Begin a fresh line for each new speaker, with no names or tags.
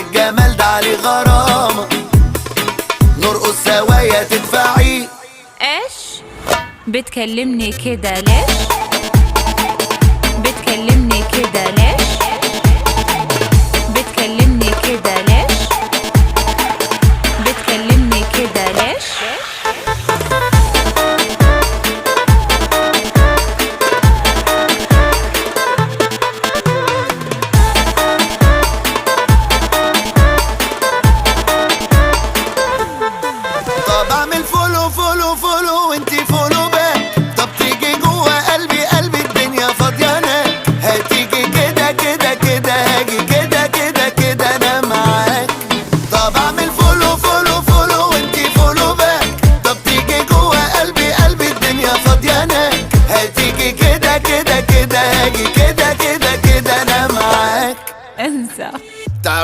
الجمال ده عليه غرامة، نرقص سوايا تدفعي.
ايش بتكلمني كده ليش؟ بتكلمني كده ليش؟